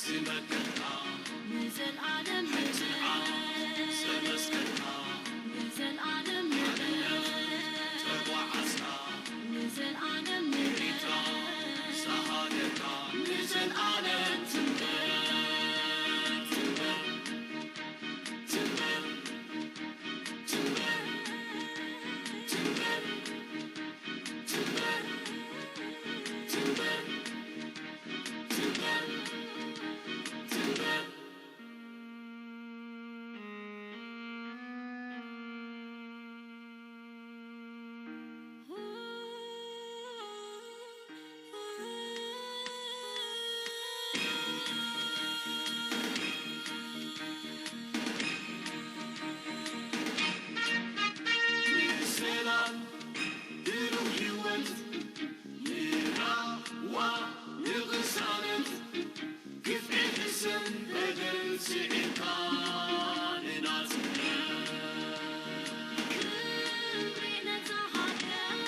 ዝመከርካ ንዘልኣለም ንዘልኣለም ዘመስከርካ ንዘልኣለም ንዘልኣለም ተጓዓዝካ ንዘልኣለም ንዘልኣለም ዝሃገርካ ንዘልኣለም ትንበር ትንበር ትንበር ትንበር ትንበር ትንበር ትንበር ሰላም ብሩህ ህይወት ንራዋ ንቕሳነት ግፍዒ ክስን በደል ስዒርካ ንናጽነት ክብሪ ነታ ሃገር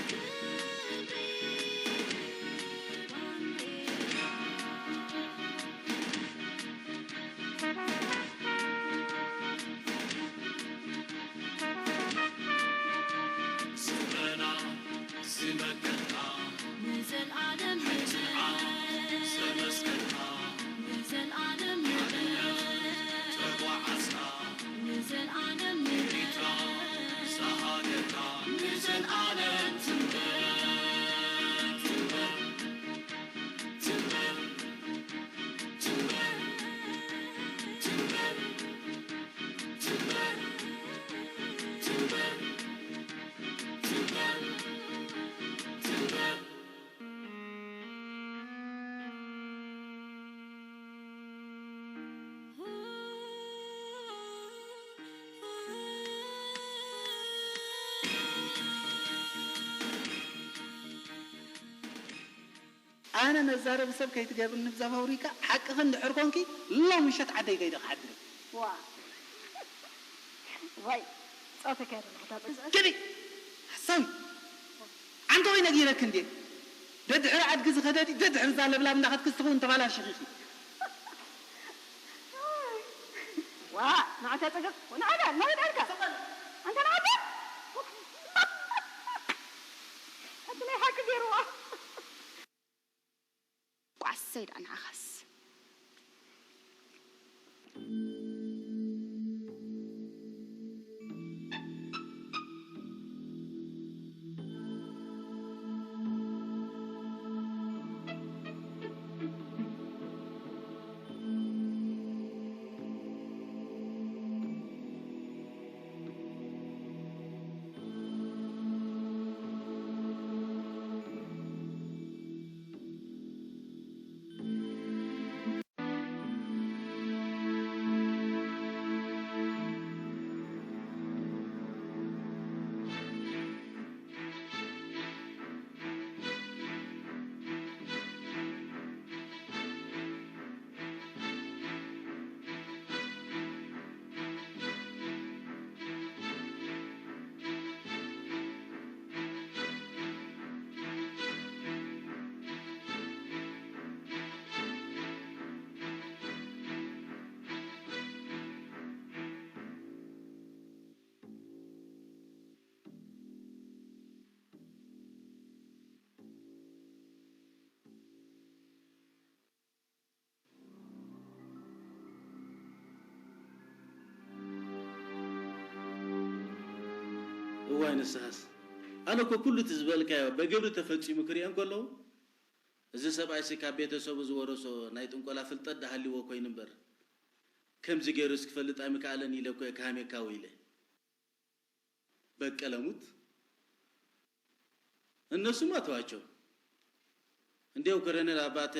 ክብሪ ባንዴራ ስረና ዝመከትካ ንዘልኣለም ንዘልኣለም ዘመስከርካ ንዘልኣለም ንዘልኣለም ተጓዓዝካ ንዘልኣለም ንዘልኣለም ዝሃገርካ ንዘልኣለም ትንበር ትንበር ትንበር ትንበር ትንበር ትንበር ትንበር ትንበር ትንበር ኣነ መዛረቢ ሰብ ከይትገብርኒ ብዛፍ ኣውሪካ ሓቅኺ እንድሕር ኮንኪ ሎሚ ምሸት ዓደይ ከይደ ክሓድር እየ። ዋ ዋይ ጾተ ከይረ ናሕታ ጽ- ግዲ ሓሳዊ ዓንተ ወይ ነጊረክ እንዴ ደድሕሪ ኣድጊ ዝኸደዲ ደድሕሪ እዛ ለብላብ እንዳኸትክስ ትኸውን ተባላሽኺ ኢኺ። ዋ ንዓታ ጽግብ ንዓታ ናይ ደርጋ ኣንተ ንዓታ እቲ ናይ ሓቂ ገይርዋ። ቋሰይ ደኣ ንዓኻስ። እዋይ ንስኻስ። ኣነ እኮ ኩሉ እቲ ዝበልካዮ በግብሪ ተፈጺሙ ክሪኦ እንከለኹ፣ እዚ ሰብኣይሲ ካብ ቤተሰቡ ዝወረሶ ናይ ጥንቆላ ፍልጠት ደሃልዎ ኮይኑ እምበር፣ ከምዚ ገይሩስ ክፈልጥ ኣይምከኣለን ኢለ እኮ እየ ክሃሜካ ውዒለ። በቀለ ሙት። እነሱማ ተዋቸው። እንዲያው ኮሎኔል አባተ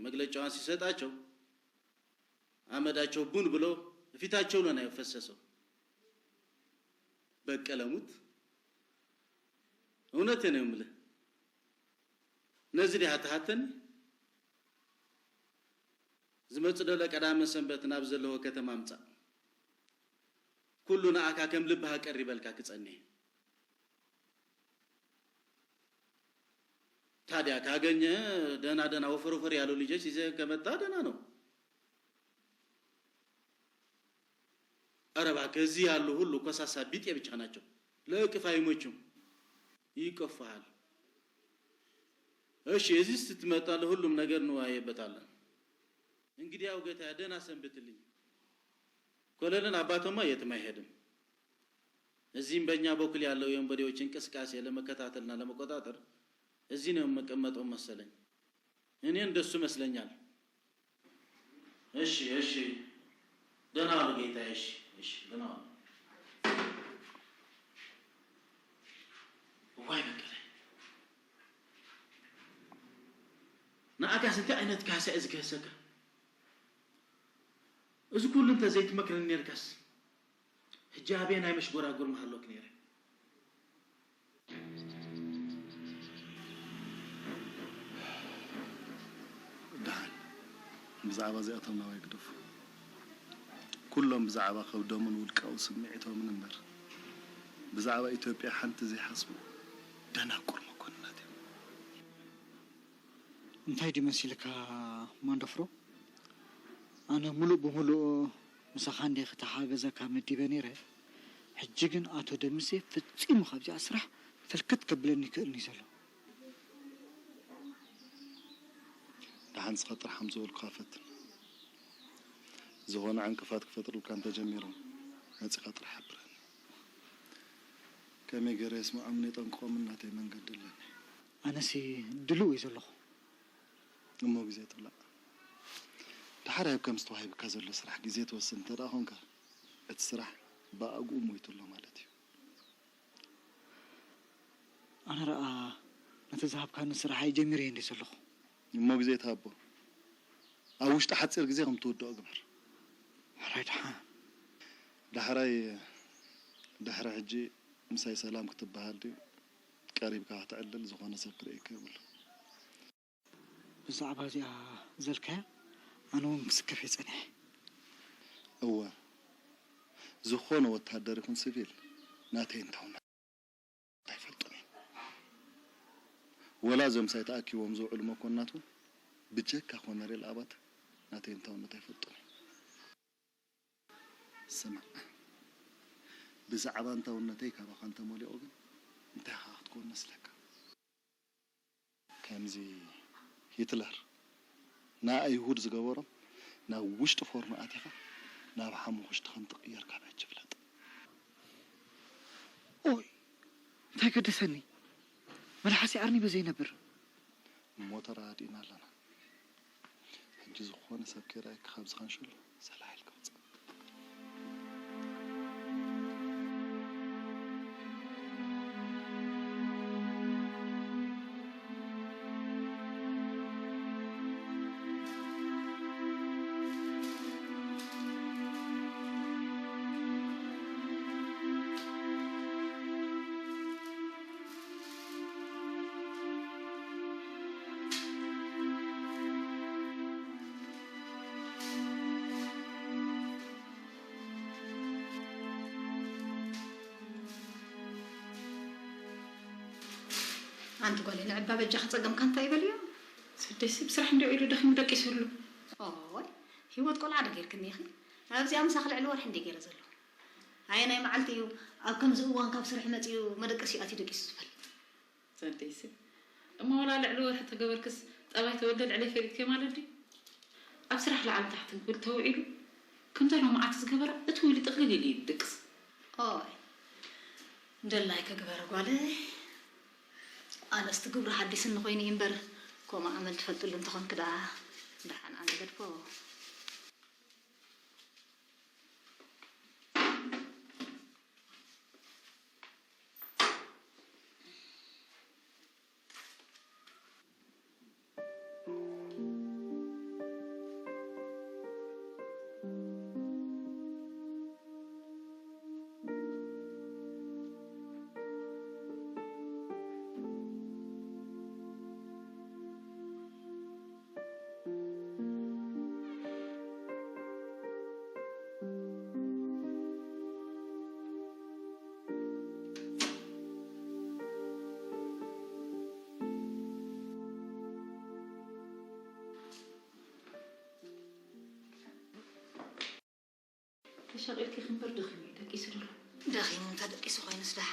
መግለጫዋን ሲሰጣቸው አመዳቸው ቡን ብሎ ፊታቸው ነው የፈሰሰው። በቀለ ሙት። እውነቴን ነው የምልህ። ነዚ ዲኻ ትሓተኒ? ዝመጽእ ደሎ ቀዳመ ሰንበት ናብ ዘለዎ ከተማ ምጻእ። ኩሉ ንኣካ ከም ልብኻ ቀሪበልካ ክጸንሕ። ታዲያ ካገኘ ደህና ደህና ወፈር ወፈር ያሉ ልጆች ይዘህ ከመጣ ደህና ነው። ኧረ እባክህ፣ እዚህ ያሉ ሁሉ ኮሳሳ ቢጤ ብቻ ናቸው። ለእቅፍ አይመቹም። ይቀፋሃል። እሺ፣ እዚህ ስትመጣ ለሁሉም ነገር እንወያይበታለን። እንግዲያው ጌታ ደህና ሰንብትልኝ። ኮሎኔል አባተማ የትም አይሄድም። እዚህም በእኛ በኩል ያለው የወንበዴዎች እንቅስቃሴ ለመከታተልና ለመቆጣጠር እዚህ ነው የምቀመጠው መሰለኝ። እኔ እንደሱ መስለኛል። እሺ፣ እሺ፣ ደህና ዋሉ ጌታዬ። እሺ፣ እሺ፣ ደህና ዋሉ። እዋይ በቀለ፣ ንኣካስ እንታይ ዓይነት ካሕሳ እዩ ዝገሰካ? እዚ ኩሉ እንተ ዘይትመክረኒ ነርካስ፣ ሕጂ ኣበየናይ መሽጎራጉር ምሃለኩ ነይረ? ደሓን፣ ብዛዕባ እዚኣቶም ናባይ ግደፉ። ኩሎም ብዛዕባ ከብዶምን ውልቃዊ ስምዒቶምን እምበር፣ ብዛዕባ ኢትዮጵያ ሓንቲ ዘይሓስቡ ደናቁር መኮንናት እዮም። እንታይ ድዩ መሲልካ ማንደፍሮ? ኣነ ሙሉእ ብሙሉእ ምሳኻ እንደ ክተሓገዘካ መዲበ ነይረ። ሕጂ ግን ኣቶ ደምሴ ፈጺሙ ካብዚኣ ስራሕ ፍልክት ከብለኒ ይክእልኒ ዘሎ። ደሓን እስኻ ጥራሕ ከም ዝበልኩኻ ፈትን። ዝኾነ ዕንቅፋት ክፈጥርልካ እንተጀሚሮም መጺኻ ጥራሕ ሓብረኒ። ከመይ ገይረ የስምዖምን የጠንቅቖምን ናተይ መንገዲ ኣለኒ። ኣነሲ ድልው እየ ዘለኹ። እሞ ግዜ ትብላዕ። ዳሕራይ ኣብ ከምዚ ተዋሂብካ ዘሎ ስራሕ ግዜ ትወስድ እንተ ደኣ ኾንካ፣ እቲ ስራሕ ብኣግኡ ሞይቱ ኣሎ ማለት እዩ። ኣነ ረኣ ነቲ ዝሃብካኒ ስራሕ ኣይጀሚረዮ እንደ ዘለኹ። እሞ ግዜ ትሃቦ። ኣብ ውሽጢ ሓጺር ግዜ ከም ትውድኦ ግበር። ሕራይ ደሓን። ዳሕራይ፣ ድሕሪ ሕጂ ምሳይ ሰላም ክትበሃል ድዩ? ቀሪብካ ክትዕልል ዝኾነ ሰብ ክርእየካ የብሉ። ብዛዕባ እዚኣ ዘልካያ ኣነ እውን ክስከፍ እየ ጸኒሐ። እወ፣ ዝኾነ ወታደር ይኹን ሲቪል ናተይ እንታውነት ኣይፈልጡን እዮም። ወላ እዞም ምሳይ ተኣኪቦም ዝውዕሉ መኮንናት እውን ብጀካ ኮነሬል ኣባት ናተይ እንታውነት ኣይፈልጡን እዮም። ስማዕ፣ ብዛዕባ እንታውነተይ ካባኻ እንተመሊቑ ግን እንታይ ኢኻ ክትከውን መስለካ? ከምዚ ሂትለር ንኣይሁድ ዝገበሮም ናብ ውሽጢ ፎርኖ ኣቲኻ ናብ ሓሙኽሽቲ ከም ትቕየር ካብ ሕጂ ፍለጥ። ኦይ፣ እንታይ ገደሰኒ? መልሓሰይ ኣርኒበ ዘይነብር። እሞ ተረዳዲእና ኣለና። ሕጂ ዝኾነ ሰብ ከይረኣየካ ካብዚ ካንሸሎ ሰላሕ ኢልካ ውጻእ። ኣንቲ ጓለይ፣ ንዕባ በጃኺ ጸገምካ እንታይ ይበልዮ? ሰደይሲ ብስራሕ እንዲዮ ኢሉ ደኺሙ ደቂሱ ኣሎ። ኦይ፣ ህይወት ቆልዓ ዶ ጌርክኒ ኢኺ? ኣብዚኣ ምሳኺ ልዕሊ ወርሒ እንዲየ ገይረ ዘለኹ። ኣየናይ መዓልቲ እዩ ኣብ ከምዚ እዋን ካብ ስራሕ መጺኡ መደቀሲኡ ኣትዩ ደቂሱ ዝፈልጥ? ሰደይሲ እሞ ዋላ ልዕሊ ወርሒ ተገበርክስ ጠባይ ተወልደ ልዕለይ ፈሊጥኪ ማለት ድዩ? ኣብ ስራሕ ላዕሊ ታሕቲ ክብል ተውዒሉ፣ ከምታ ሎምዓንቲ ዝገበራ እትው ኢሉ ጥቕልል ኢሉ እዩ ዝድቅስ። ኦይ፣ እንደላይ ከግበረ ጓለይ። ኣነስ እቲ ግብሩ ሓዲስኒ ኮይኑ እዩ እምበር፣ ከምኡ ኣመል ትፈልጥሉ እንተኾንኪ ደኣ ደሓን ኣነ ገድፎ። ሸቂልኪ ክንበር ደኺሙ እዩ ደቂሱ ዘሎ። ደኺሙ እንተ ደቂሱ ኮይኑስ ደሓ።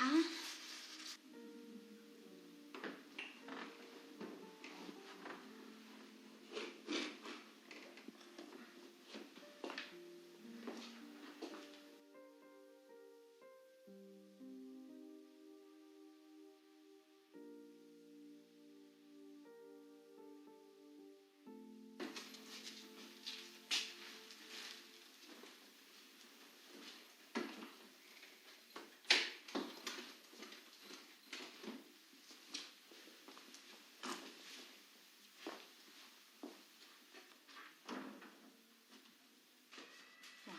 ዋ፣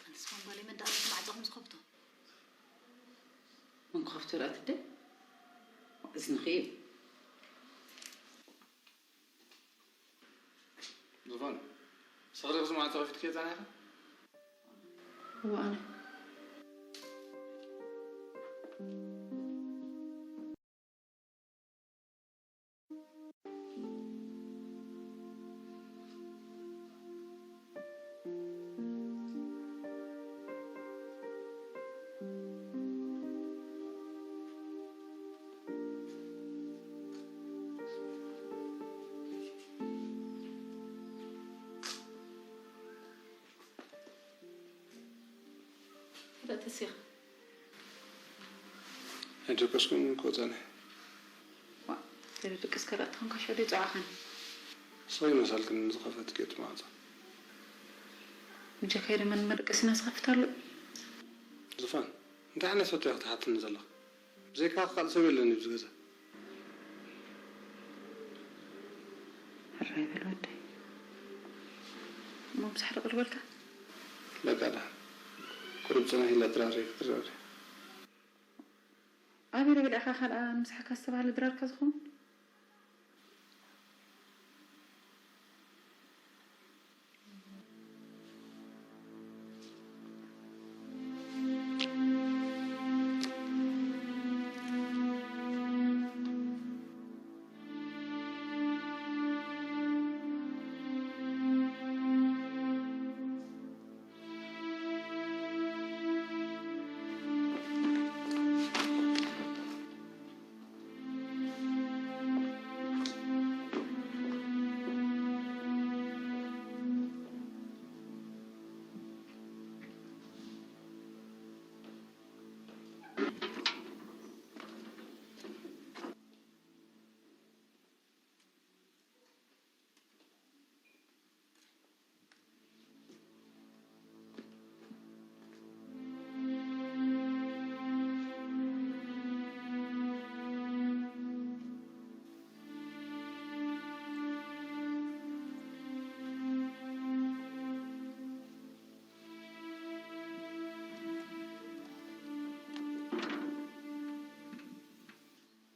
ኣንስ ኳን ጓለይ መን ደኣ ማዕጾ ከም ዝኸፍቶ? መን ክኸፍቶ ይርኣት እንደ? እዝንኺ እዩ። ዙፋን፣ ሰኽሪ ክዚ ማዕጾ ከፊትክዮ ጸኒሕኺ? እወ፣ ኣነ። ፍለጥ ተሲኻ። ኣይደቀስኩን እኮ ጸኒሐ። ዋ፣ ዘይደቀስካ ደኣ ተኾንካ ሸው ደይጸዋዕኻኒ። ስቕ ይመሰልክን ዝኸፈትክዮ እቲ ማዕጾ። ብጀካይ ድማ ንመደቀሲና ዝኸፍት ኣሎ። ዙፋን፣ እንታይ ዓይነት ሕቶ ኢኺ ትሓትኒ ዘለኺ? ብዘይካኺ ካልእ ሰብ የለን ኣብዚ ገዛ። ሕራይ በል ወደይ። እሞ ምሳሕ ደቕል በልካ? ለቃ ደሓን። ቁሩብ ጽንሕ ኢላ ድራር እየ ክድራር እየ። ኣበይ ረግዕኻ ካልኣ ንምሳሕካ ዝተባህለ ድራርካ ዝኸውን?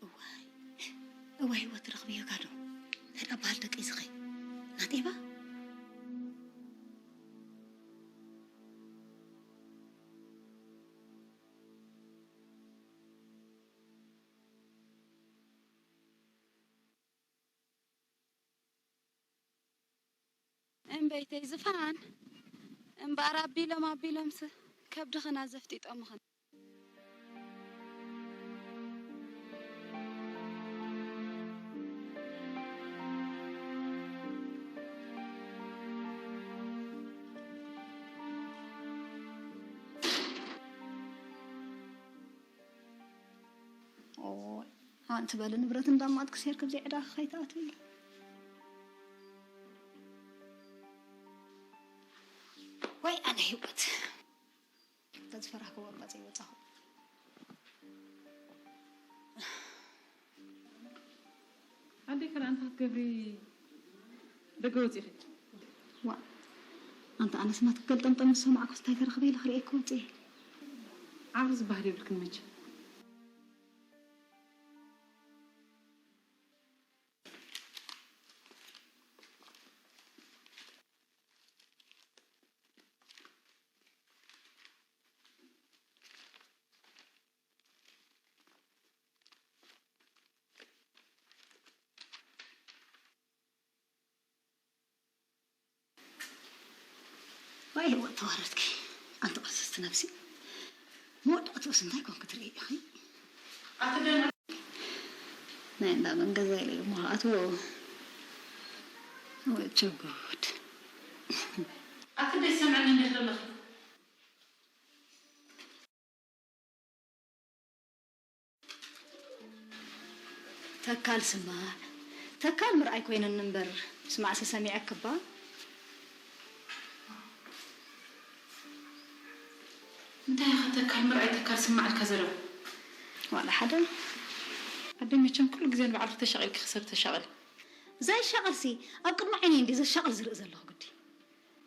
እዋይ፣ እዋይ፣ ህይወት ትረኽብዮ ጋዶ። እንታይ ደኣ በሃል ደቂ ዝኸይ? ናጤባ? እምበይተይ ዝፋን፣ እምበኣር ኣቢሎም ኣቢሎምስ ከብድኽን ኣዘፍጢጦምኽን። ኦይ፣ ኣንቲ በሊ ንብረት እንዳማት ክሴር ክብዚ ዕዳኺ ከይትኣትዊ። ወይ ኣነ ህይወት። እንተ ዝፈራህክዎ እምባጽ ይወጻኹ። ኣደይ ከ ኣንታ ክትገብሪ ደገ ወጺኺ? ዋ፣ ኣንታ ኣነስ ናትኪ ገልጠምጠም ምስ ሰማዕኩስ እንታይ ተረኽበ ኢለ ክርእየኪ ወጺኤ። ዓቕሊ ዝበሃል የብልክን መቸም። ዋይ ህይወት ተዋረድኪ። ኣንቲ ቅስስቲ ነብሲ፣ መወዳእትኡስ እንታይ ኮን ክትርኢ ኢኺ? ኣቲ ደና ናይ እንዳ መን ገዛ ኢለ እሞ ኣትዎ። ወቸ ጉድ። ኣቲ ደይ ሰምዐኒ እንዲህ ዘለኺ። ተካል ስማዕ፣ ተካል ምርኣይ ኮይነኒ እምበር፣ ምስማዕሲ ሰሚዐክባ። እንታይ ኢኻ ተካል ምርኣይ፣ ተካል ስማዕ ኢልካ ዘረባ? ዋላ ሓደ። ኣደ መቸም ኩሉ ግዜ ንባዕልኺ ተሻቒልኪ ክሰብ ተሻቕሊ። ዘይሻቐልሲ፣ ኣብ ቅድሚ ዓይነይ እንዲ ዘሻቕል ዝርኢ ዘለኹ ግዲ።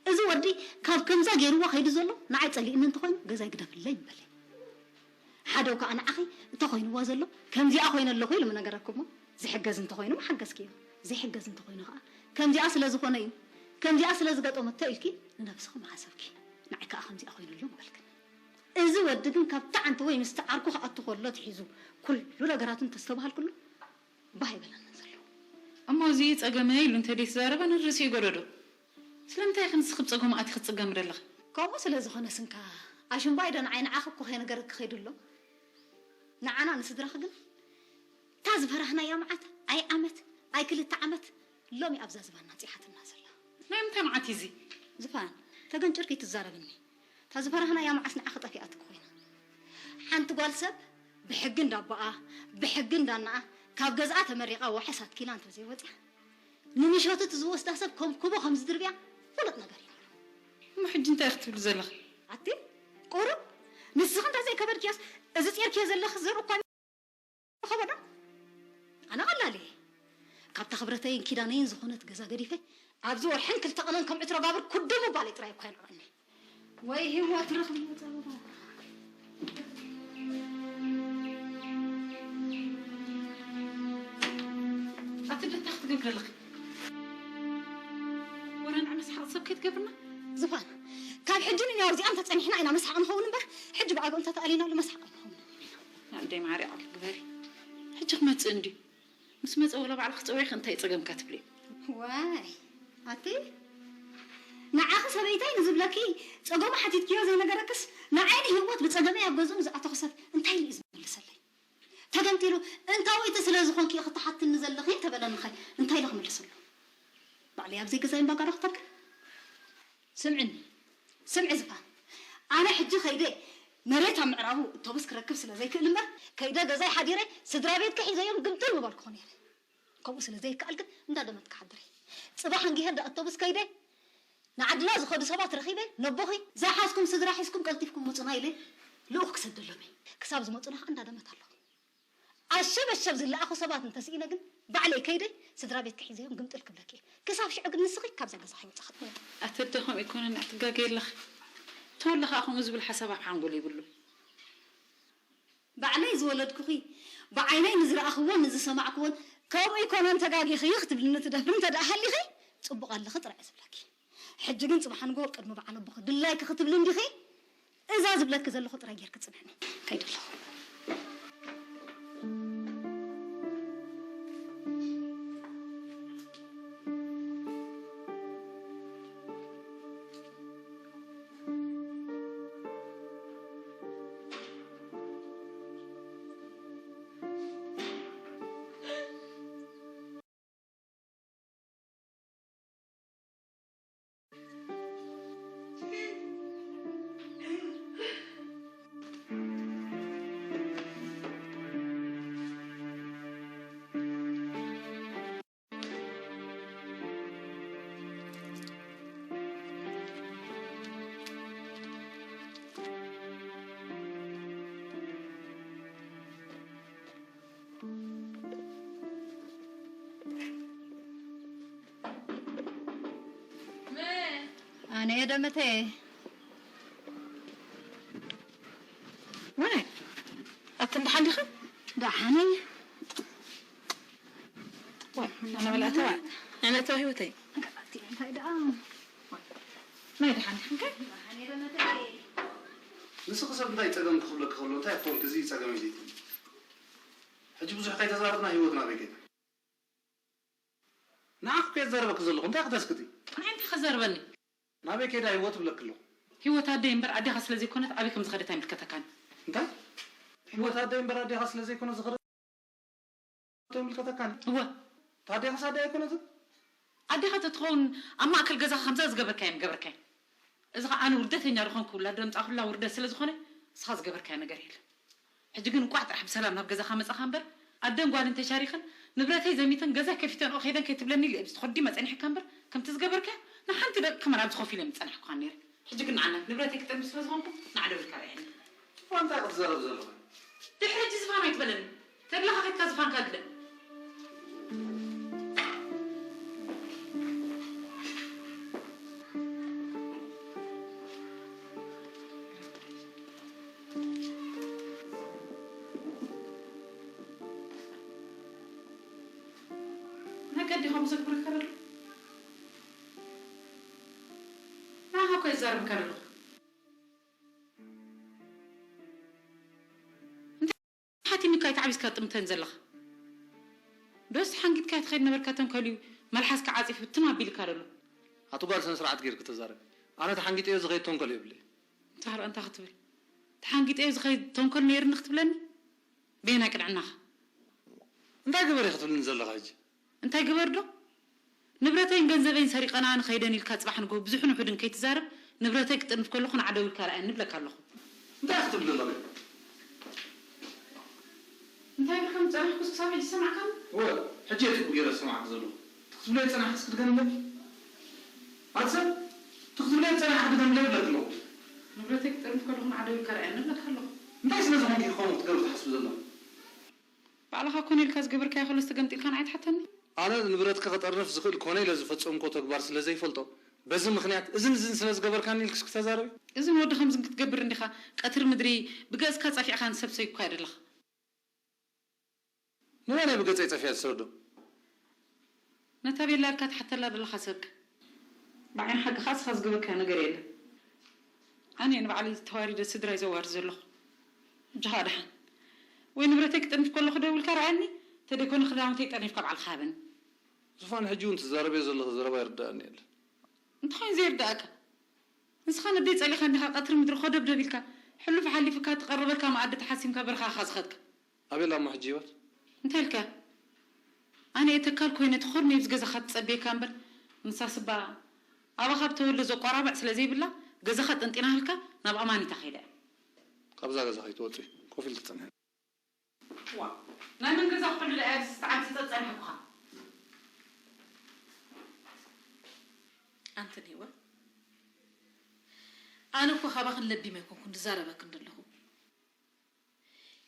እዚ ወዲ ካብ ከምዛ ገይርዋ ከይዱ ዘሎ ንዓይ ጸሊእኒ እንተኾይኑ ገዛይ ግደፍለይ ምበለይ። ሓደው ከኣ ንዓኺ እንተ ኮይንዋ ዘሎ ከምዚኣ ኮይነ ኣለኹ ኢሉ ምነገረኪ እሞ ዝሕገዝ እንተ ኮይኑ ምሓገዝኪዮ፣ ዘይሕገዝ እንተ ኮይኑ ከኣ ከምዚኣ ስለ ዝኾነ እዩ፣ ከምዚኣ ስለ ዝገጠመቶ ኢልኪ ንነብስኺ ምሓሰብኪ። ንዓይ ከኣ ከምዚኣ ኮይኑ ኣሎ ምበልክኒ። እዚ ወዲ ግን ካብ ተዓንተ ወይ ምስቲ ዓርኩ ክኣቱ ከሎ ኣትሒዙ ኩሉ ነገራቱ እንተስተብሃልክሉ ባህ ኣይበለንን ዘሎ። እሞ እዚ ጸገመ ኢሉ እንተ ደይተዛረበ ንርእሱ ይጎደዶ። ስለምንታይ ኢኺ ንስኺ ብጸገሙ ኣቲኺ ትጽገሚ ዘለኺ? ከምኡ ስለ ዝኾነ ስንካ ኣሽምባይ ዶ ንዓይ ንዓኺ እኮ ከይነገረኪ ከይዱ ኣሎ። ንዓና ንስድራኺ ግን እታ ዝፈራህናያ መዓት ኣይ ዓመት ኣይ ክልተ ዓመት ሎሚ ኣብዛ ዝባና ጽሓትና ዘላ። ናይ ምንታይ መዓት እዩ እዚ? ዝፋን ተገንጭርኪ ትዛረብኒ። እታ ዝፈራህናያ መዓስ ንዓኺ ጠፊኣትኪ ኮይና። ሓንቲ ጓል ሰብ ብሕጊ እንዳቦኣ ብሕጊ እንዳናኣ ካብ ገዝኣ ተመሪቓ ዋሕስ ኣትኪላ እንተዘይወፅያ ንምሸቱ እቲ ዝወስዳ ሰብ ከም ኩቦ ከም ዝድርብያ ፍሉጥ ነገር እዩ ነይሩ። እሞ ሕጂ እንታይ ክትብሊ ዘለኺ? ኣቲ ቁሩብ ንስኺ እንተዘይከበድክያስ እዚ ፂርክዮ ዘለኺ ዘር እኳ ከበዳ ኣነ ቀላል እየ። ካብታ ክብረተይን ኪዳነይን ዝኾነት ገዛ ገዲፈ ኣብዚ ወርሕን ክልተ ቀነን ከም ዕትሮ ጋብር ኩዱ ምባለይ ጥራይ እኳ የንዕቐኒ። ወይ ህይወት ረኽብዮ ጸበባ። ኣቲ ደታ ክትገብሪ ኣለኺ። ወረ ንዓ መስሓቕ ሰብ ከይትገብርና። ዝፋን ካብ ሕጂ ንንያው እዚኣ እንተጸኒሕና ኢና መስሓቕ ንኸውን እምበር ሕጂ ብኣግኡ እንተተኣሊናሉ መስሓቕ ኣይንኸውን ኢና። ኣደይ ማርያም ግበሪ። ሕጂ ክመጽእ እንድዩ። ምስ መጸ ወላ ባዕልኺ ጸዊዕኺ እንታይ ጸገምካ ትብሊ? ዋይ ኣቲ ንዓኺ ሰበይታይ ንዝብለኪ ጸገሙ ሓቲትክዮ ዘይነገረክስ ንዓይ ንህይወት ብጸገመይ ኣብ ገዝኡ ንዝኣተኹ ሰብ እንታይ ኢሉ እዩ ዝመልሰለይ? ተገምጢሉ እንታወይቲ ስለ ዝኾንኪ ኢኺ ትሓትኒ ዘለኺ እንተበለኒ ኸ እንታይ ኢለ ክምልሰሉ? ባዕለይ ኣብ ዘይገዛይ እምባጋሮ ክተክል? ስምዕኒ ስምዒ ዝፋን ኣነ ሕጂ ከይደ መሬት ኣብ ምዕራቡ እቶብስ ክረክብ ስለ ዘይክእል እምበር ከይደ ገዛይ ሓዲረ ስድራ ቤትኪ ሒዘዮም ግምጥል ምበልኩኹ ነይረ። ከምኡ ስለ ዘይከኣል ግን እንዳደመትኪ ሓድሪ። ጽባሕ እንጊሄር ዳ እቶብስ ከይደ ንዓድና ዝኸዱ ሰባት ረኺበ ነቦኺ ዝሓዝኩም ስድራ ሒዝኩም ቀልጢፍኩም ምጹና ኢለ ልኡኽ ክሰደሎም እየ። ክሳብ ዝመጹና ከኣ እንዳደመት ኣለኹ። ኣሸበሸብ ዝለኣኹ ሰባት እንተስኢነ ግን ባዕለይ ከይደ ስድራ ቤትኪ ሒዘዮም ግምጥል ክብለኪ እየ። ክሳብ ሽዑ ግን ንስኺ ካብዛ ገዛ ከይወጻኺ። ኣቲ ኣደ ከምኡ ኣይኮነን ኣትጋገይ ኣለኺ። ተወለ ከኣ ከምኡ ዝብል ሓሳብ ኣብ ሓንጎል የብሉን። ባዕለይ ዝወለድኩኺ ብዓይነይ ንዝረኣኽዎን ንዝሰማዕክዎን ከምኡ ኣይኮነን ተጋጊኺ ክትብልኒ ትደፍሪ እንተ ደኣ ሃሊኺ ጽቡቕ ኣለኺ ጥራይ እየ ዝብለኪ። ሕጂ ግን ጽባሕ ንግሆ ቅድሚ በዓል ኣቦኺ ድላይኪ ክትብሊ እንዲኺ እዛ ዝብለኪ ዘለኹ ጥራይ ጌርኪ ጽንዕኒ። ከይደ ኣለኹ። ኣነ ደመተ ወይ ኣቲ እንዳ ሓሊኸ ደሓነይ። ወይ ኣነ በላእተዋ ኣነ ተዋ ህይወተይ። እንታይ ደኣ ናይ ደሓን ዲኽንከ? ንስኺ ሰብ እንታይ ጸገም ክኽብለኪ ከሎ እንታይ ኮንክ እዚ ጸገም እዚ? ሕጂ ብዙሕ ከይተዛረብና ህይወትና በይ ከይዳ። ንዓኺ እኮ እየ ዝዛረበኪ ዘለኹ፣ እንታይ ክተስክቲ? ንዓይ እንታይ ክዛረበኒ? ናበይ ከይዳ ህይወት እብለኪ ኣለኹ። ህይወት ኣደይ እምበር ኣዴኻ ስለ ዘይኮነት ኣበይ ከም ዝኸደት ኣይምልከተካን። እንታይ? ህይወት ኣደይ እምበር ኣዴኻ ስለ ዘይኮነት ዝኸደት ኣይምልከተካን። እወ። ታዲያኸስ ኣደይ ኣይኮነትን? ኣዴኻ ተትኸውን ኣብ ማእከል ገዛኻ ከምዛ ዝገበርካዮ ምገበርካዮ። እዚ ኸኣ ኣነ ውርደተኛ ዝኾንኩ ውላድ ዘምጻእኩላ ውርደት ስለ ዝኾነ ንስኻ ዝገበርካዮ ነገር የለን። ሕጂ ግን እንቋዕ ጥራሕ ብሰላም ናብ ገዛኻ መጻኻ እምበር ኣደን ጓልን ተሻሪኸን ንብረተይ ዘሚተን ገዛይ ከፊተንኦ ከይደን ከይትብለኒ ኢለ እብዚ ተኾዲመ ጸኒሐካ እምበር ከምቲ ዝገበርካዮ ንሓንቲ ደቂቕ ከማን ኣብዚ ኮፍ ኢለ ምጸናሕኩኻን ነይረ። ሕጂ ግን ንዓና ንብረተይ ክጠልብ ስለ ዝኾንኩ ንዓደው ኢልካ ርኣየኒ። እኳ እንታይ ክትዛረብ ዘለኻ? ድሕሪ ሕጂ ዝፋን ኣይትበለኒ። ተድላኻ ከድካ ዝፋንካ ግደፍ። መገዲ ከምኡ ዘግብረካ ዘሎ? ንዓኻ እኮ የዛርበካ ዘለኹ። ሓቲምካ ኣይተዓቢስካ ጥምተን ዘለኻ? ዶስ ሓንጊጥካ ትኸይድ ነበርካ ተንኮልዩ መልሓስካ ዓጺፉ ትም ኣቢልካ ደሎ። ኣቲ ጓል ስነ ስርዓት ጌርኪ ተዛረቢ። ኣነ ተሓንጊጠዮ ዝኸይድ ተንኮል የብለይ። እንታይ ኸኣ እንታይ ክትብል? ተሓንጊጠዮ ዝኸይድ ተንኮል ነይርኒ ክትብለኒ? በየናይ ቅንዕናኻ? እንታይ ግበሪ ክትብልኒ ዘለኻ ሕጂ? እንታይ ግበር ዶ? ንብረተይን ገንዘበይን ሰሪቐና ንኸይደን ኢልካ ጽባሕ ንግሆ ብዙሕን ውሑድን ከይትዛረብ፣ ንብረተይ ክጥርንፍ ከለኹ ንዓደው ኢልካ ርኣየኒ እብለካ ኣለኹ። እንታይ ክትብል ዘለኺ? እንታይ ኢልካ ምጸናሕኩስ ክሳብ ሕጂ ዝሰማዕካኒ? እወ፣ ሕጂ እየ ጽቡቕ ገይረ ዝሰማዕኪ ዘለኹ። እቲ ክትብለዮ ዝጸናሕክስ ክድገም እምበር። ኣቲ ሰብ፣ እቲ ክትብለዮ ዝጸናሕኪ ድገምለይ እብለኪ ኣለኹ። ንብረተይ ክጥርንፍ ከለኹ ንዓደው ኢልካ ርኣየኒ እብለካ ኣለኹ። እንታይ ስለ ዝኾንኪ ኢኺ ከምኡ ክትገብሪ ትሓስቢ ዘለኺ? ባዕልኻ ኮነ ኢልካ ዝገበርካዮ ከሎስ ተገምጢልካ ንዓይ ትሓተኒ? ኣነ ንብረትኪ ክጠርንፍ ዝኽእል ኮነ ኢለ ዝፈጸምክዎ ተግባር ስለ ዘይፈልጦ፣ በዚ ምኽንያት እዝን እዝን ስለ ዝገበርካኒ ኢልክስ ክተዛረቢ? እዝን ወዲ ከምዝን ክትገብር እንዲኻ ቀትሪ ምድሪ ብገጽካ ጸፊዕካ ንሰብ ሰይኩካ እየ ደለኻ። ንመን እየ ብገጸይ ጸፊዐ ዝሰዶ? ነታ ቤላ ኢልካ ትሓተላ ዘለኻ ሰብከ? ብዓይኒ ሓቂ ከኣ ንስኻ ዝገበርካዮ ነገር የለን። ኣነ እየ ንባዕለይ ተዋሪደ ስድራይ ዘዋርድ ዘለኹ። እጃኻ ደሓን። ወይ ንብረተይ ክጥንፍ ከለኹ ደው ኢልካ ርኣየኒ፣ ተደይኮነ ክዳውንተይ ጠርኒፍካ ባዕልኻ ሃበኒ። ዝፋን፣ ሕጂ እውን ትዛረብዮ ዘለኺ ዘረባ ይርድኣኒ የለን። እንታይ እዩ ዘይርድኣካ? ንስኻ ነደይ ጸሊኻ እንዲኻ ቀትሪ ምድሪ ኮደብደብ ኢልካ፣ ሕሉፍ ሓሊፉካ ትቐርበልካ መኣዲ ተሓሲምካ በረኻ ኢኻ ዝኸድካ። ኣቤላ እሞ ሕጂ ህይወት? እንታይ ኢልካ? ኣነ እየ ተካል ኮይነ ተኾርምየ ኣብዚ ገዛኻ ትጸብየካ እምበር፣ ንሳስ እባ ኣባኻ ብተወልደ ዘቋራብዕ ስለ ዘይብላ፣ ገዛኻ ጠንጢናልካ ናብ ኣማኒታ ከይዳ እያ። ካብዛ ገዛ ከይትወጺ ኮፍ ኢልኪ ጽንሒ። ዋእ፣ ናይ መን ገዛ ክሕሉ ደኣ እየ ኣብዚ ዝተዓጽጸ ጸኒሐኩኻ? ኣንቲ ህይወት፣ ኣነ እኮ ካባኽን ለቢመ ኣይኮንኩን ዝዛረበክን ዘለኹ።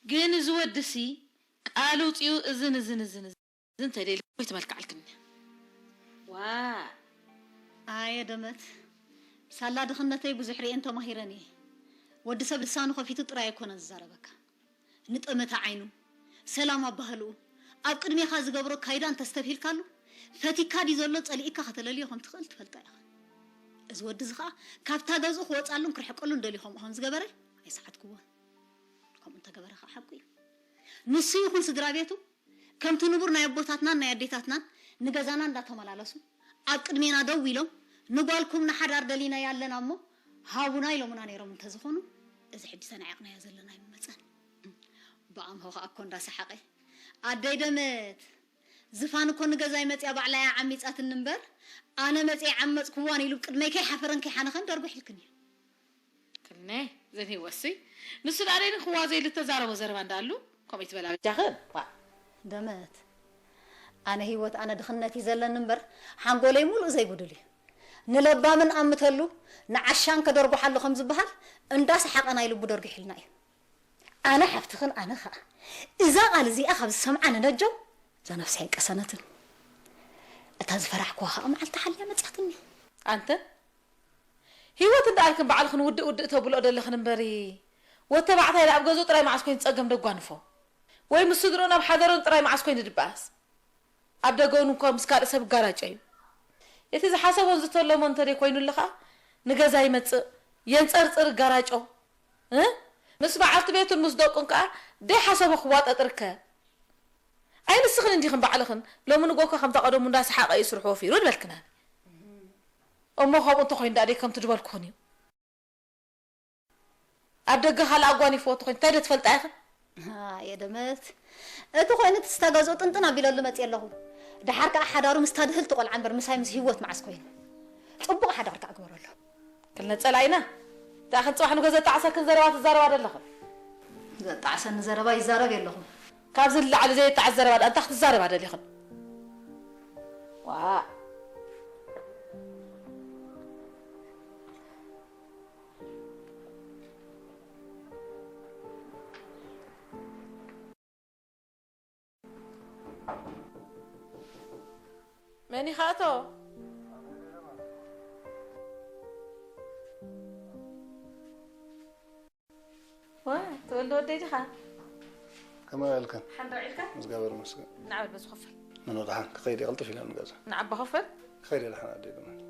ግን እዚ ወድሲ ቃል ውፅኡ እዝን እዝን እዝን እዝን እንተደልዩ ወይ ትመልክዓልክን እያ። ዋ ኣየ ደመት፣ ሳላ ድኽነተይ ብዙሕ ርእየን ተማሂረን እየ። ወዲ ሰብ ልሳኑ ከፊቱ ጥራይ ኣይኮነን ዝዛረበካ። ንጠመተ ዓይኑ፣ ሰላም ኣባህልኡ፣ ኣብ ቅድሜኻ ዝገብሮ ኣካይዳ እንተስተብሂልካሉ፣ ፈቲካ ድዩ ዘሎ ጸሊእካ ከተለልዮ ከም ትኽእል ትፈልጣ ኢኻ። እዚ ወዲ እዚ ኸኣ ካብታ ገዝኡ ክወጽኣሉን ክርሕቀሉን ደልዩ ከምኡ ከም ዝገበረ ኣይሰሓትክዎን። ከምኡ እንተገበረ ኸኣ ሓቁ እዩ። ንሱ ይኹን ስድራ ቤቱ ከምቲ ንቡር ናይ ኣቦታትናን ናይ ኣዴታትናን ንገዛና እንዳተመላለሱ ኣብ ቅድሜና ደው ኢሎም ንጓልኩም ንሓዳር ደሊናያ ኣለና እሞ ሃቡና ኢሎምና ነይሮም እንተዝኾኑ እዚ ሕጂ ተናዒቕናዮ ዘለና ኣይምመጸን። ብኣምሆ ኸኣ እኮ እንዳሰሓቐ ኣደይ ደመት ዝፋን እኮ ንገዛይ መጽያ ባዕላ እያ ዓሚጻትኒ እምበር ኣነ መጽየ ዓመጽክዋን ኢሉ ቅድመይ ከይሓፈረን ከይሓነኸን ደርጒሒልክን እዩ። ክልነ ዘን ህይወትሲ ንሱ ደኣ ደይን ክዋዘ ኢሉ እተዛረቦ ዘረባ እንዳኣሉ ከምኡ ይትበላ በጃኽን። ዋ ደመት ኣነ ህይወት ኣነ ድኽነት እዩ ዘለኒ እምበር ሓንጎለይ ሙሉእ ዘይጉዱል እዩ። ንለባምን ኣምተሉ ንዓሻን ከደርጉሓሉ ከም ዝበሃል እንዳሰሓቐ ናይ ልቡ ደርጒሒልና እዩ። ኣነ ሓፍትኽን ኣነ ኸኣ እዛ ቓል እዚኣ ካብ ዝሰምዓ ንነጀው እዛ ነፍሰይ ኣይቀሰነትን። እታ ዝፈራሕክዋ ኸኣ መዓልቲ ሓልያ መጽያትኒ። ኣንተ ህይወት እንዳኣልክን ባዕልኽን ውድእ ውድእ ተብልኦ ደለኽን እምበሪ፣ ወዲ ተባዕታይ ኣብ ገዝኡ ጥራይ መዓስ ኮይኑ ጸገም ደጓንፎ? ወይ ምስ ስድርኡን ኣብ ሓደሮን ጥራይ መዓስ ኮይኑ ድበኣስ? ኣብ ደገ እውን እኮ ምስ ካልእ ሰብ ይጋራጮ እዩ። እቲ ዝሓሰቦን ዝተለሞን እንተደይ ኮይኑሉ ኸኣ ንገዛ ይመጽእ፣ የንጸርጽር፣ ይጋራጮ። እ? ምስ በዓልቲ ቤቱን ምስ ደቁን ከኣ ደይሓሰቦ ክዋጠጥ ርከብ። ኣይ ንስኽን እንዲኽን ባዕልኽን ሎሚ ንጎ እኮ ከምታ ቀደሙ እንዳሰሓቐ እዩ ስርሑ ወፊሩ ድበልክናኒ። እሞ ከምኡ እንተኾይኑ ደኣ ደይ ከምቲ ድበልኩኽን እዩ። ኣብ ደገ ካልእ ኣጓኒፍዎ ተኾይኑ እንታይ ዶ ትፈልጣ ኢኽን? ኣየ ደመት፣ እቲ ኮይኑ እቲ ስታ ገዝኡ ጥንጥን ኣቢለሉ መፅየ ኣለኹ። ደሓር ከዓ ሓዳሩ ምስታ ድህልቲ ቆልዓ እምበር ምሳይ ምስ ህይወት መዓስ ኮይኑ? ፅቡቕ ሓዳር ከዓ ግበረሉ። ክልነ ፀላኢና? ደኣ ክን ፅባሕ ንጎ ዘጣዕሰክን ዘረባ ትዛረባ ዶ ኣለኽን? ዘጣዕሰኒ ዘረባ ይዛረብ የለኹ። ካብዚ ንላዕሊ ዘየጣዕስ ዘረባ ደኣ እንታይ ክትዛረባ ደሊኽን? ዋእ። መን ኢኻ ኣቶ? ዋ፣ ተወልደ ወደይ ዲኻ? ከመይ ውዒልክን? ሓንዳ ውዒልካ? ምስጋበር መስገን። ንዓ በል በዚ ኮፍ በል። መን ወድሓን ክኸይድ እየ፣ ቅልጥፍ ኢለ ንገዛ። ንዓ ኣባ ኮፍ በል። ክኸይድ እየ፣ ደሓን ኣደይ ደመት።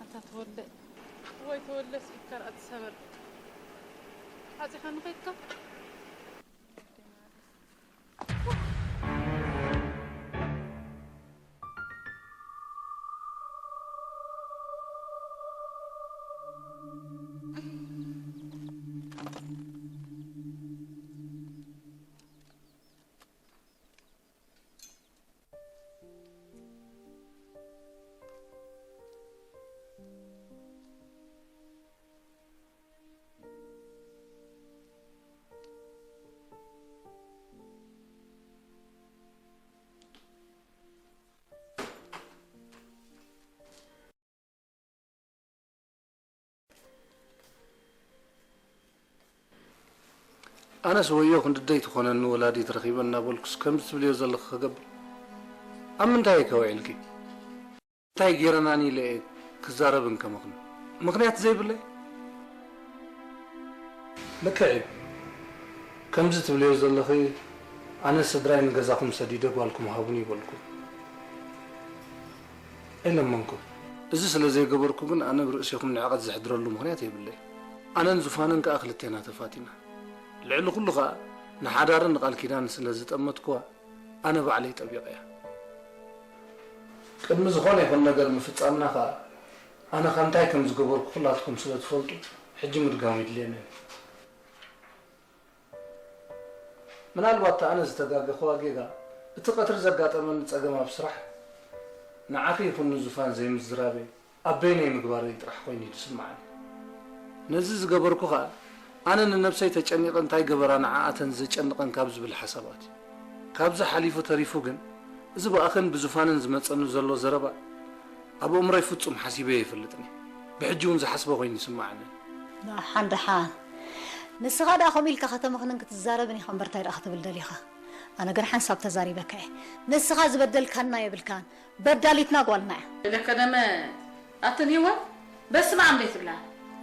ኣታ ተወልደ፣ ወይ ተወልደስ ኢድካ ደኣ ትሰበር። ሓጺኻ ንኸይድካ። ኣነስ ወዮ ክንድደይ ትኾነኒ ወላዲት ረኺበ እናበልኩስ ከምዚ ትብልዮ ዘለኺ ክገብር? ኣብ ምንታይ እየ ከውዒልኪ? እንታይ ገይረናኒ ኢለ እየ ክዛረብን ከመኽኒ? ምኽንያት ዘይብለይ? ልክዕ እዩ። ከምዚ ትብልዮ ዘለኺ ኣነ ስድራይ ንገዛኹም ሰዲደ ጓልኩም ሃቡኒ ይበልኩ። ኣይለመንኩን። እዚ ስለ ዘይገበርኩ ግን ኣነ ብርእሲኹም ንዕቐት ዘሕድረሉ ምኽንያት የብለይ። ኣነን ዙፋንን ከኣ ክልቴና ተፋቲና። ልዕሊ ኩሉ ከኣ ንሓዳርን ንቃል ኪዳን ስለ ዝጠመትኩዋ ኣነ ባዕለይ ጠቢቐያ። ቅድሚ ዝኾነ ይኹን ነገር ምፍጻምና ከኣ ኣነ ከ እንታይ ከም ዝገበርኩ ኩላትኩም ስለ ትፈልጡ ሕጂ ምድጋም የድልየንን። ምናልባት እታ ኣነ ዝተጋገኽዋ ጌጋ፣ እቲ ቀትሪ ዘጋጠመኒ ጸገም ኣብ ስራሕ፣ ንዓኺ ይኹን ንዙፋን ዘይምዝራበይ፣ ኣብ በይነይ ምግባረይ ጥራሕ ኮይኑ እዩ ዝስምዓኒ። ነዚ ዝገበርኩ ኸኣ፣ ኣነ ንነብሰይ ተጨኒቐ እንታይ ገበራ ንዓኣተን ዘጨንቐን ካብ ዝብል ሓሳባት እዩ። ካብዚ ሓሊፉ ተሪፉ ግን፣ እዚ ብኣኽን ብዙፋንን ዝመጸኒ ዘሎ ዘረባ፣ ኣብ ኣእምሮይ ፍጹም ሓሲበዮ ኣይፈልጥን እየ። ብሕጂ እውን ዝሓስቦ ኮይኑ ይስምዓኒ። ደሓን፣ ደሓን። ንስኻ ደኣ ከምኡ ኢልካ ከተመኽንን ክትዛረብን ኢኻ እምበር፣ እንታይ ደኣ ክትብል ደሊኻ? ኣነ ግን ሓንሳብ ተዛሪበካ እየ። ንስኻ ዝበደልካና የብልካን። በዳሊትና ጓልና እያ። ኢለከ ደመ ኣትን ህይወት በስመ ኣብ ዘይትብላ።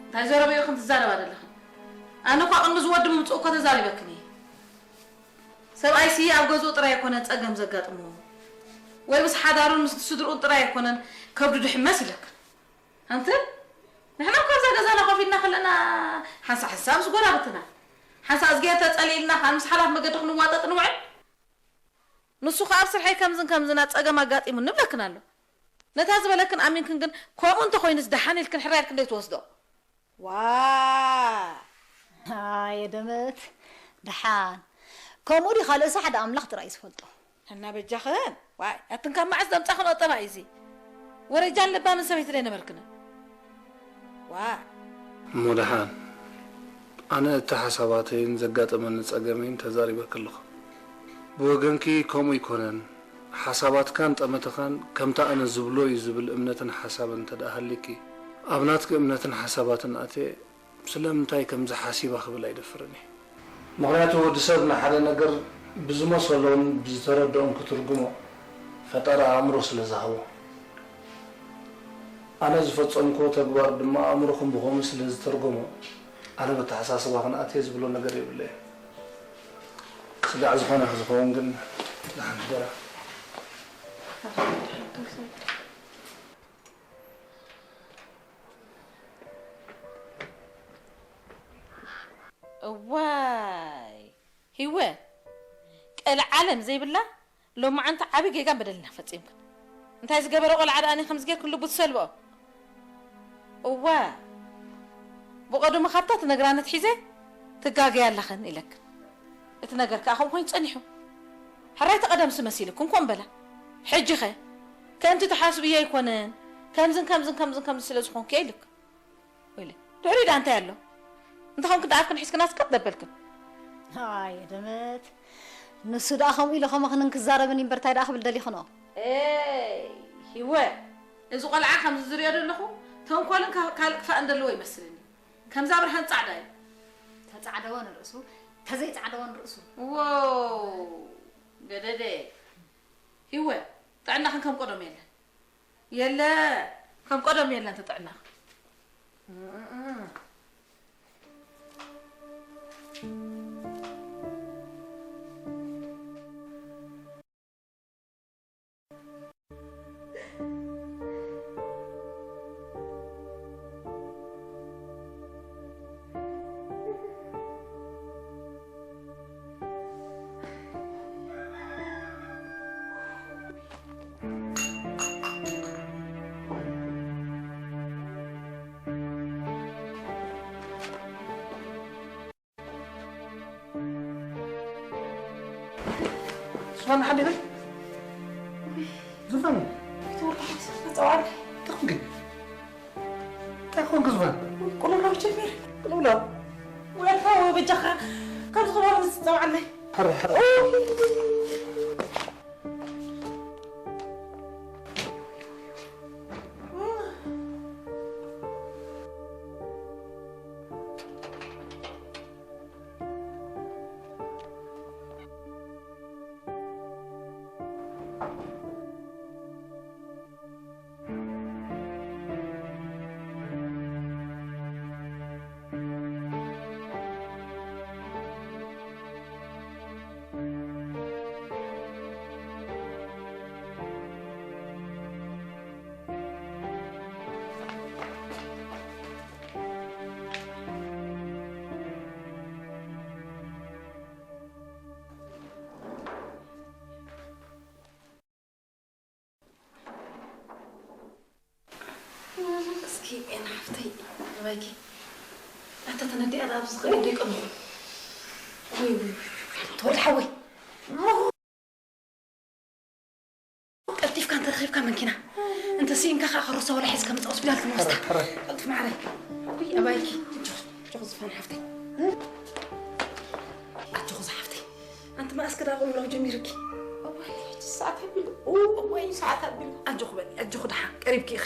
እንታይ ዘረበዮ ከም ትዛረባ ዘለኽን? ኣነ እኳ ቅድሚ ዝወዲ ምምፅኡ እኮ ተዛሪበክን እየ። ሰብኣይሲ ኣብ ገዝኡ ጥራይ ኣይኮነን ጸገም ዘጋጥሞ፣ ወይ ምስ ሓዳሩን ምስ ስድርኡን ጥራይ ኣይኮነን ከብዱ ድሕመስ ኢለክን። ኣንቲ ንሕና እኮ ኣብዛ ገዛና ኮፍ ኢልና ከለና ሓንሳ ሓንሳ ምስ ጎረባብትና፣ ሓንሳ እዝግሄር ተጸሊእልና ከኣ ምስ ሓላፍ መገዲ ክንዋጠጥ ንውዕል። ንሱ ከኣ ኣብ ስርሐይ ከምዝን ከምዝን ጸገም ኣጋጢሙኒ ይብለክን ኣሎ። ነታ ዝበለክን ኣሚንክን ግን ከምኡ እንተኾይኑስ ደሓን ኢልክን ሕራይ ኢልክን ዶ ትወስዶ? ዋ! ኣየ ደመት፣ ደሓን። ከምኡ ድዩ ካልእስ ሓደ ኣምላኽ ጥራይ እዩ ዝፈልጦ። እና በጃኽን፣ ዋይ፣ ኣትን ካብ መዓስ ዘምጻኽን ቁጠባ እዩ እዚ? ወረጃን ለባምን ሰበይቲ ዶ ኣይነበርክን? ዋ! እሞ ደሓን፣ ኣነ እቲ ሓሳባተይን ዘጋጠመኒ ጸገመይን ተዛሪበኪ ኣለኹ። ብወገንኪ ከምኡ ኣይኮነን፣ ሓሳባትካን ጠመተኻን ከምቲ ኣነ ዝብሎ እዩ ዝብል እምነትን ሓሳብን እንተ ደኣ ሃልዩኪ፣ ኣብ ናትኪ እምነትን ሓሳባትን ኣትየ ስለምንታይ ከምዚ ሓሲባ ክብል ኣይደፍርን እየ። ምኽንያቱ ወዲ ሰብ ንሓደ ነገር ብዝመሰሎን ብዝተረድኦን ክትርጉሞ ፈጣሪ ኣእምሮ ስለ ዝሃቦ። ኣነ ዝፈጸምክዎ ተግባር ድማ ኣእምሮኹም ብኸምኡ ስለ ዝተርጎሞ፣ ኣነ በተሓሳስባኽን ኣትየ ዝብሎ ነገር የብለይን። ስጋዕ ዝኾነ ክዝኸውን ግን ደሓን ሕደራ። ዋይ፣ ሂወ፣ ቀልዓለም ዘይብላ ሎማዓንቲ ዓቢ ጌጋን በደልና ፈጺምክን። እንታይ ዝገበረ ቆልዓ ደኣ ከምዚ ጌርክን ልቡ ትሰልብኦ? እዋ፣ ብቐደሙ ካብታ ትነግራኒ ኣትሒዘ ትጋገያ ኣለኽን ኢለክን። እቲ ነገር ከኣ ከምኡ ኮይኑ ጸኒሑ። ሕራይ እቲ ቀደምሲ መሲልክን ኮን በላ። ሕጂኸ ከምቲ ትሓስብዮ ኣይኮነን፣ ከምዝን ከምዝን ከምዝን ከምዚ ስለ ዝኾንኩ እየ ኢልክን። ወይለ፣ ድሕሪኡ ደኣ እንታይ ኣሎ? እንተ ኾንክን ደኣ ኣፍክን ሒዝክን ኣስቀጥ ደበልክን። ኣይ ደመት፣ ንሱ ደኣ ከምኡ ኢሉ ከማኽንን ክዛረብን እምበር እንታይ ደኣ ክብል ደሊኽንኦ? ኤይ ሂወ፣ እዚ ቆልዓ ከምዚ ዝሪኦ ዘለኹ ተንኮልን ካ- ካልእ ክፋእን ዘለዎ ይመስልኒ። ከምዛ ብርሃን ጻዕዳ እዩ። ተጻዕደወ ንርእሱ፣ ተዘይጻዕደወ ንርእሱ። ዎ፣ ገደደ። ሂወ፣ ጥዕናኽን ከም ቀደሙ የለን። የለ፣ ከም ቀደሙ የለን እቲ ጥዕናኽን። ዙፋን ሓሊኺ? ዙፋን? ተወርታ ሓሊኺ፣ ተጸዋዕለ። እንታይ ኮንኪ? እንታይ ኮንኪ ዙፋን? ቅልውላው ጀሚረ። ቅልውላው? ወርታ ወይ በጃኻ፣ ካብ ዝኾነ ምስ ትጸዋዕለይ። ሕረ፣ ሕረ። እስኪ ኤና ሓፍተይ፣ ኣባይኪ ኣታ ተነዲኣ ደኣ ኣብዚ ኸይደ ደይቀንኹ። ወይ፣ ወይ፣ ወይ፣ ወይ፣ ተወልደ ሓወይ። ቀልጢፍካ እንተረኺብካ መንኪና፣ እንተስኢንካ ኸዓ ከሮሳ ወላ ሒዝካ ምጻእ ሆስፒታል ክንወስዳ። ሕራይ፣ ሕራይ። ቀልጥፍ ማዕረይ። ውይ፣ ኣባይኪ። ኣጆኺ፣ ኣጆኺ ዝፋን ሓፍተይ። ኣጆኺ ዝሓፍተይ። ኣንቲ መኣስ ክዳ ቁልውላው ጀሚርኪ? እዋይ፣ ሕጂ ሰዓት ኣቢሉ። ኡ፣ እዋይ፣ ሰዓት ኣቢሉ። ኣጆኺ በሊ፣ ኣጆኺ ደሓን፣ ቀሪብኪ ኢኺ።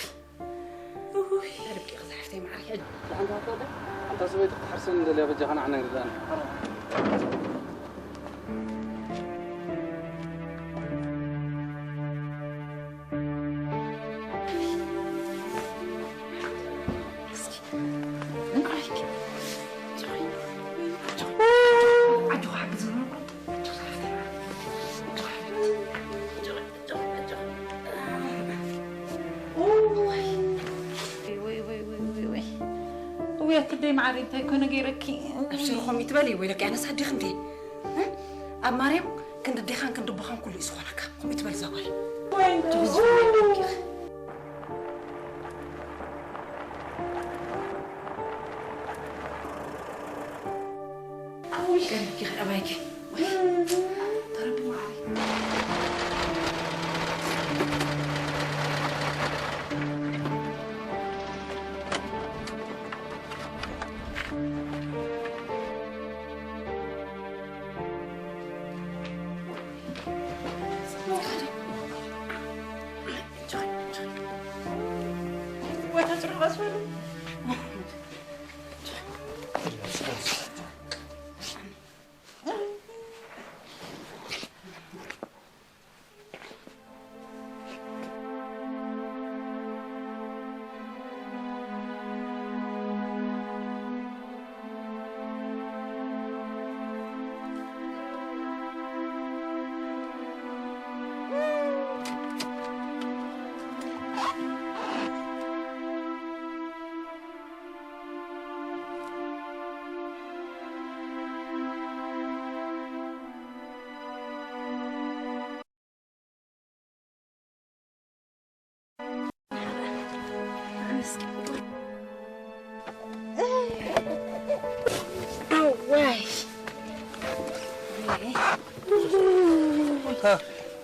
እውይ፣ ቀሪብኪ ኢኺ ዝሓፍተይ ማዕረይ፣ ሕጂ። ደሓን ትሃፍታ ዶ? ኣንታ ሰበይቲ ክትሓርሰኒ ደልያ በጃኻ ንዓና ይርዳእና። ወይ፣ ወይ፣ ወይ፣ ወይ፣ ወይ። ወይ ኣክደይ ማዕረ እንታይ ኮነ ገይረኪ? ኣብሽሪ፣ ከምኡ ይትበሊ፣ ወይለኪ ኣነስ ኣዴኺ እንዴ? እ? ኣብ ማርያም ክንዲ ኣዴኻን ክንዲ ኣቦኻን ኩሉ እዩ ዝኾነካ። ከምኡ ይትበሊ እዛ ጓል። ወይ፣ ትጉዝ ወይ፣ ወይ። ኣውይ፣ ቀሪብኪ፣ ኣባይኪ። ተረቢ ማዕረይ።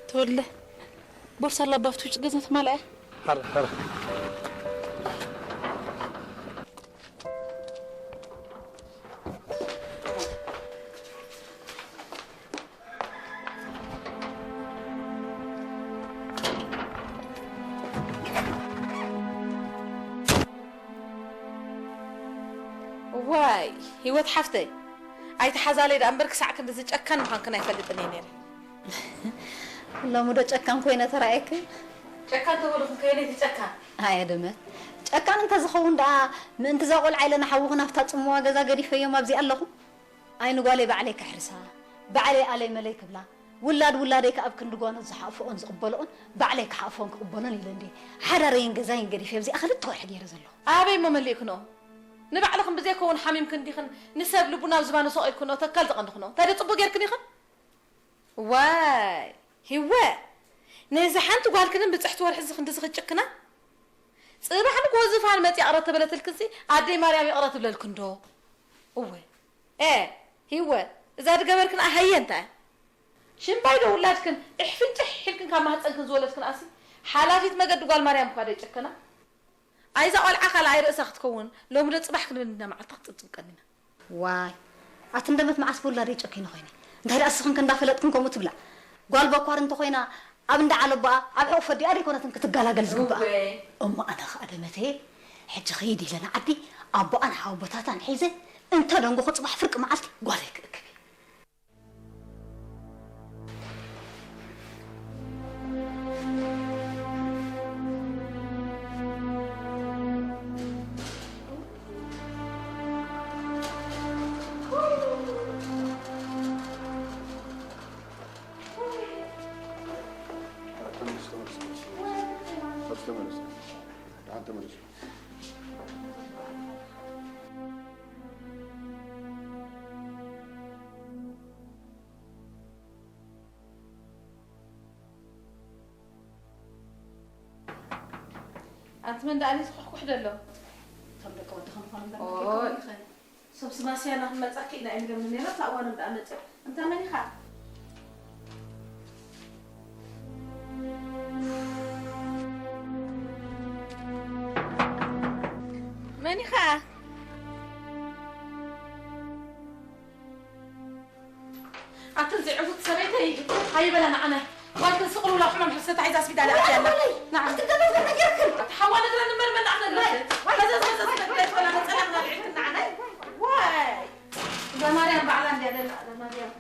ተወለ፣ ቦርሳ ኣላ ባፍቲ ውጭ ገዛ ተማልኣ። ሓረ፣ ሓረ። ዋይ፣ ህይወት ሓፍተይ፣ ኣይትሓዛለይ ደኣ እምበር ክሳዕ ክንድዚ ጨካን ምዃንክን ኣይፈልጥን እየ ነይረ። ሎሚ ዶ ጨካን ኮይነ ተራእየክን? ጨካን ተበልኹም ከየነይቲ ጨካን? ኣየ ደመት፣ ጨካን እንተዝኸውን ደኣ ምእንቲ እዛ ቆልዓ ኢለ ንሓውኽን ኣብታ ጽምዋ ገዛ ገዲፈዮም ኣብዚኣ ኣለኹ። ኣይ ንጓለይ ባዕለይ ከሕርሳ፣ ባዕለይ ኣለይ መለይ ክብላ፣ ውላድ ውላደይ ከኣ ኣብ ክንዲ ጓኖት ዝሓፍኦን ዝቕበልኦን ባዕለይ ክሓፍኦን ክቕበሎን ኢለ እንዴ ሓዳረይን ገዛይን ገዲፈ ኣብዚኣ ክልተ ወርሒ ገይረ ዘለኹ። ኣበይ እሞ መሊእክንኦ? ንባዕልኽን ብዘይከውን ሓሚምክን ዲኽን ንሰብ ልቡና ኣብ ዝባኑ ሰቕ ኢልክንኦ ተካል ዘቐንድኽንኦ? እንታይ ዶ ጽቡቕ ጌርክን ኢኽን? ዋይ፣ ሂወ፣ ነዚ ሓንቲ ጓልክንን ብጽሕቲ ወርሒ እዚ ክንዲ ዝኽጭክና? ጽባሕ ንግሆ ዝፋን መጽያ ይቕረ ተበለትልክንሲ ኣደይ ማርያም ይቕረ ትብለልክን ዶ? እወ፣ ኤ፣ ሂወ፣ እዛ ድገበርክን ኣሃየ እንታይ? ሽምባይ ዶ ውላድክን እሕፍንጭሕ ኢልክን ካብ ማህፀንክን ዝወለድክን ኣሲ ሓላፊት መገዲ ጓል ማርያም እኳ ዶ ይጨክና? ኣይዛ ቆልዓ ካልኣይ ርእሳ ክትከውን ሎሚ ዶ ፅባሕ ክንብል እንዳ መዓልቲ ክትፅብፅብ ቀኒና። ዋይ፣ ኣቲ እንደመት መዓስ ብውላደይ ጨኪነ ኮይነ? እንታይ ደኣ እስኽን ከ እንዳፈለጥክን ከምኡ ትብላ? ጓል በኳር እንተኾይና ኣብ እንዳ ዓለቦኣ ኣብ ሕቑፎ ኣዲኣ ደይኮነትን ክትገላገል ዝግብኣ? እወ። እሞ ኣነ ኸኣ ደመተየ ሕጂ ኽይድ ኢለ ንዓዲ ኣቦኣን ሓወቦታታን ሒዘ እንተ ደንጎኹ ጽባሕ ፍርቂ መዓልቲ ጓለይ ክእክብ እየ። ተመለሱ፣ ተመለሱ፣ ተመለሱ። ተመለሱ። ደሓን ተመለሱ። ኣንቲ መን ደኣ ነዚ ኩሕኩሕ ደሎ? እቶም ደቂ ወዲ ከም ዝኾኑ እምበር ኦይ። ንክይከውን ይኽእል። ሰብ ስማስያና ክንመጻ ክኢና እዮም ኢሎም ነይሮም፣ እታ እዋን ደኣ መጺኦም። እንታ መን ኢኻ? መን ኢኻ? ኣትን ዘይዕውት ሰበይተይ፣ ሃይበላ ንዓናይ። ጓልክን ስቕሉ ላ ሕማም ሕሰታ ሒዛ ስቢዳል ኣትያ ኣላ። ንዓ። ኣቲ ደመት ገለ ጌርክን? ኣቲ ሓዋ ነግረኒ እምበር መን ኣኽለና? ዋይ። ኸዘዝ ኸዘዝ ነግረኒ ወላ ነጸላኽና ልዕልክን ንዓናይ። ዋይ። እዛ ማርያም ባዕላ እንድያ ደላ፣ እዛ ማርያም።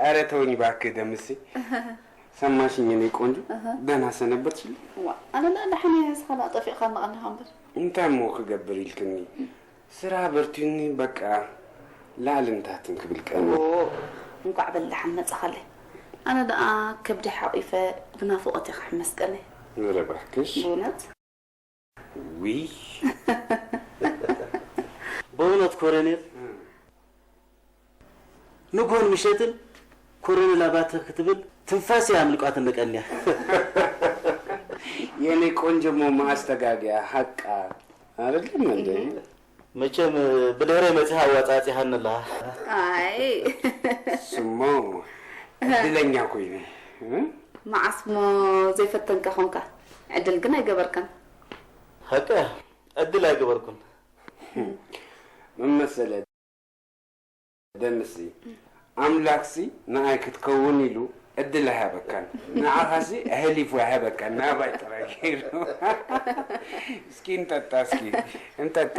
ኧረ ተውኝ እባክህ ደምሴ። ሰማሽኝ የኔ ቆንጆ? ደህና ሰነበትሽልኝ? ዋ ኣነ ደኣ ደሓን እየ። ንስኻ ደኣ ጠፊእካ እናቐኒኻ እምበር። እንታይ እሞ ክገብር ኢልክኒ? ስራሕ በርትዩኒ በቃ። ላዕልን ታሕትን ክብል ቀኒ። እንኳዕ በል ደሓን መጻኻለይ። ኣነ ደኣ ከብዲ ሓቒፈ ብናፍቖት እየ ክሕመስ ቀኒ። ኧረ እባክሽ። ብእውነት። ውይ። በእውነት ኮረኔል ንግሆን ምሸትን ኮረኔል ኣባተ ክትብል ትንፋስ እያ ኣምልቋትኒ ቀንያ። የኔ ቆንጆ እሞ መኣስተጋግያ ሓቃ አይደለም እንዴ? መቸም ብድሕረይ መጺኻ ኣዋጻጺኻኒ ኣለኻ። ኣይ ስሞ ዕድለኛ ኮይነ። መዓስ እሞ ዘይፈተንካ ኾንካ? ዕድል ግን ኣይገበርካን። ሓቂ እያ፣ ዕድል ኣይገበርኩን። ምን መሰለ ደምሲ፣ ኣምላኽሲ ንኣይ ክትከውን ኢሉ ዕድል ኣይሃበካን። ንዓኻሲ ኣሕሊፉ ኣይሃበካን፣ ናባይ ጥራይ ገይሩ። እስኪ እንጠጣ፣ እስኪ እንጠጣ።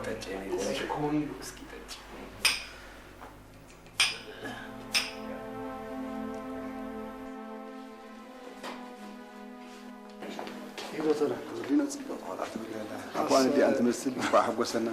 ጠጪ፣ የኔ ቆንጆ። እስኪ ጠጪ። ዶክተር ሊኖ ጽብቕቲ ቆልዓ ትብለና። ኣኳን እንዲኣ እንትመስል እንኳዕ ሓጎሰና።